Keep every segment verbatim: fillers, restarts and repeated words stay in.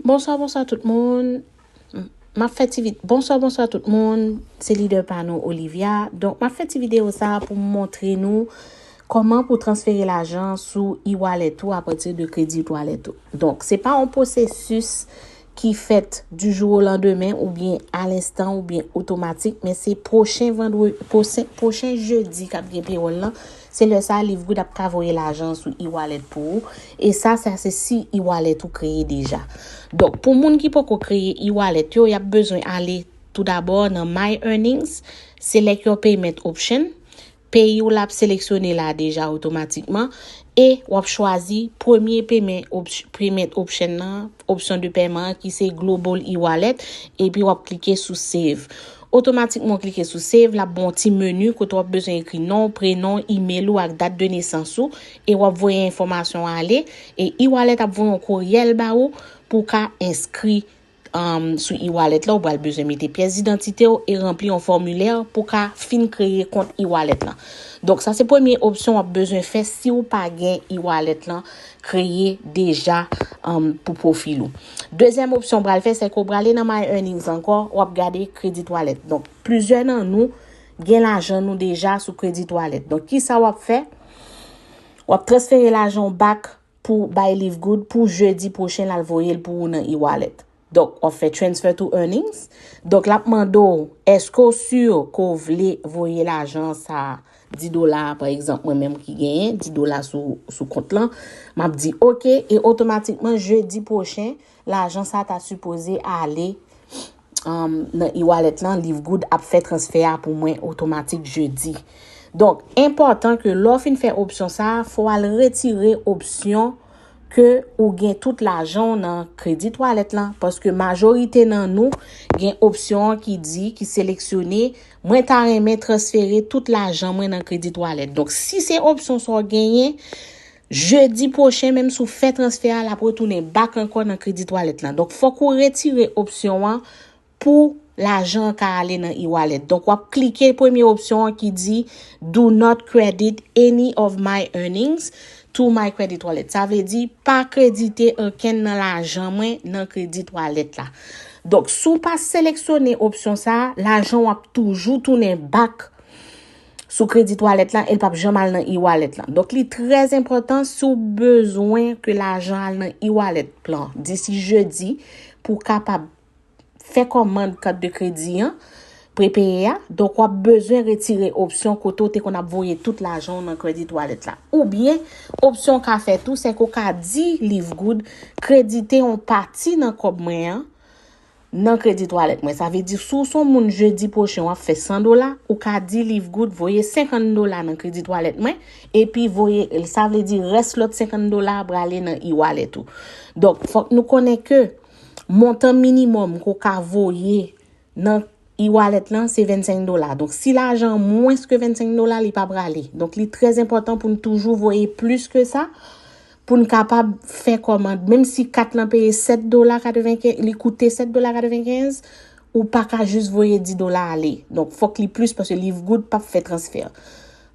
Bonswa, bonswa tout moun. M ap fè ti vid-, bonswa, bonswa tout moun. Se lidè pa nou, Olivia. Donk, m ap fè ti videyo sa a pou m montre nou kòman pou transfere lajan sou e-wallet ou apati de Credit Wallet ou. Donk, se pa yon pwosesis ki fèt du jour au lendemain oubyen a lenstan oubyen otomatik, men se pwochen vandredi, pwochen, pwochen jedi k ap gen payroll lan, se lè sa Livegood ap ka voye lajan sou e-wallet pou ou. E sa, sa se si e-wallet ou kreye deja. Donk, pou moun ki poko kreye e-wallet yo, y ap bezwen ale toudabò nan My Earnings, select your payment option. Peyi w l ap seleksyone la deja otomatikman. E w ap chwazi premye payment op-, payment option nan, opsyon de pèman an ki se Global e-wallet, epi w ap klike sou Save. Otomatikman w klike sou Save, l ap ba w yon ti meni kote w ap bezwen ekri non w, prenon w, email ou ak dat de nesans ou, e w ap voye enfòmasyon an ale, e e-wallet ap voye yon koryèl ba ou pou w ka enskri um, sou e-wallet la, ou pral bezwen mete pyès idantite w e ranpli yon fòmilè pou ka fin kreye kont e-wallet lan. Donk, sa se premye opsyon w ap bezwen fè si w pa gen e-wallet lan kreye deja, um, pou pwofil ou. Dezyèm opsyon w pral fè, se ke w prale nan My Earnings ankò, w ap gade Credit Wallet. Donk, plizyè nan nou gen lajan nou deja sou Credit Wallet. Donk, ki sa w ap fè? W ap transfere lajan w back pou bay Livegood pou jedi pwochen l al voye l pou ou nan e-wallet. Donk, w ap fè transfer to earnings. Donk, l ap mande w, èske w si ke w vle voye lajan sa a, dis dola, pa egzanp, mwen menm ki genyen dis dola sou, sou kont lan, m ap di oke, e otomatikman, jedi pwochen, lajan sa a ta sipoze ale, um, nan e-wallet lan, Livegood ap fè transfè a pou mwen otomatik jedi. Donk, enpòtan ke lè w fin fè opsyon sa a, fò w al retire opsyon ke ou gen tout lajan w nan Credit Wallet lan, paske majorite nan nou gen opsyon an ki di, ki seleksyone, mwen ta renmen transfere tout lajan mwen nan Credit Wallet. Donk, si se opsyon sa w genyen, jedi pwochen, menm si w fè transfè a, l ap retounen back ankò nan Credit Wallet lan. Donk, fòk ou retire opsyon an pou lajan an ka ale nan e-wallet. Donk, w ap klike premye opsyon an ki di, "Do not credit any of my earnings to my Credit Wallet." Sa vle di, pa kredite okenn nan lajan mwen nan Credit Wallet la. Donk, si w pa seleksyone opsyon sa a, lajan w ap toujou tounen back sou Credit Wallet lan, e l p ap janm al nan e-wallet lan. Donk, li trè enpòtan si w bezwen ke lajan al nan e-wallet lan disi jedi pou w kapab fè kòmand kat de kredi an, prepeye a. Donk, w ap bezwen retire opsyon kote w te konn ap voye tout lajan w nan Credit Wallet la. Oubyen, opsyon w ka fè tou, se ke w ka di Livegood kredite yon pati nan kòb mwen an nan Credit Wallet mwen. Sa vle di, si w se yon moun jedi pwochen w ap fè san dola, ou ka di Livegood voye senkant dola nan Credit Wallet mwen, epi voye, sa vle di rès lòt senkant dola a prale nan e-wallet ou. Donk, fòk nou konnen ke montan minimòm ke w ka voye nan e-wallet lan, se vennsenk dola. Donk, si lajan an mwens ke vennsenk dola, li pa prale. Donk, li trè enpòtan pou n toujou voye plis ke sa, pou n kapab fè kòmand. Menm si kat lan peye sèt dola katrevenkenz, li koute sèt dola katrevenkenz, ou pa ka jis voye dis dola ale. Donk, fòk li plis paske Livegood p ap fè transfè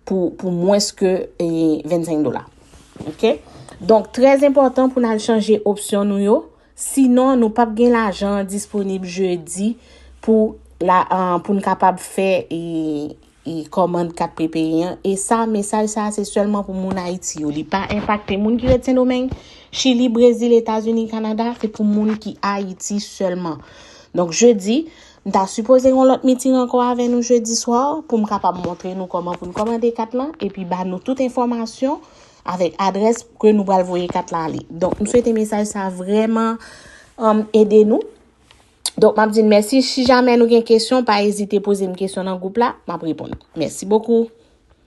pou, pou mwens ke, e, vennsenk dola. Oke? Donk, trè enpòtan pou n al chanje opsyon nou yo. Sinon, nou p ap gen lajan disponib jedi pou la, ah, pou n kapab fè, e, e, kòmand kat prepeye an. E sa, mesaj sa a, se sèlman pou moun Ayiti yo. Li pa enpakte moun ki ret Sendomeng, Chili, Brezil, Etazini, Kanada. Se pou moun ki Ayiti sèlman. Donk, jedi, m ta sipoze gen yon lòt meeting ankò avè nou jedi swa pou m kapab montre nou kòman pou n kòmande kat lan epi ba nou tout enfòmasyon avèk adrès ke nou pral voye kat la ale. Donk, m swete mesaj sa a vrèman, um, ede nou. Donk, m ap di n mèsi. Si jamè nou gen kesyon, pa ezite poze m kesyon nan gwoup la, m ap reponn. Mèsi bokou.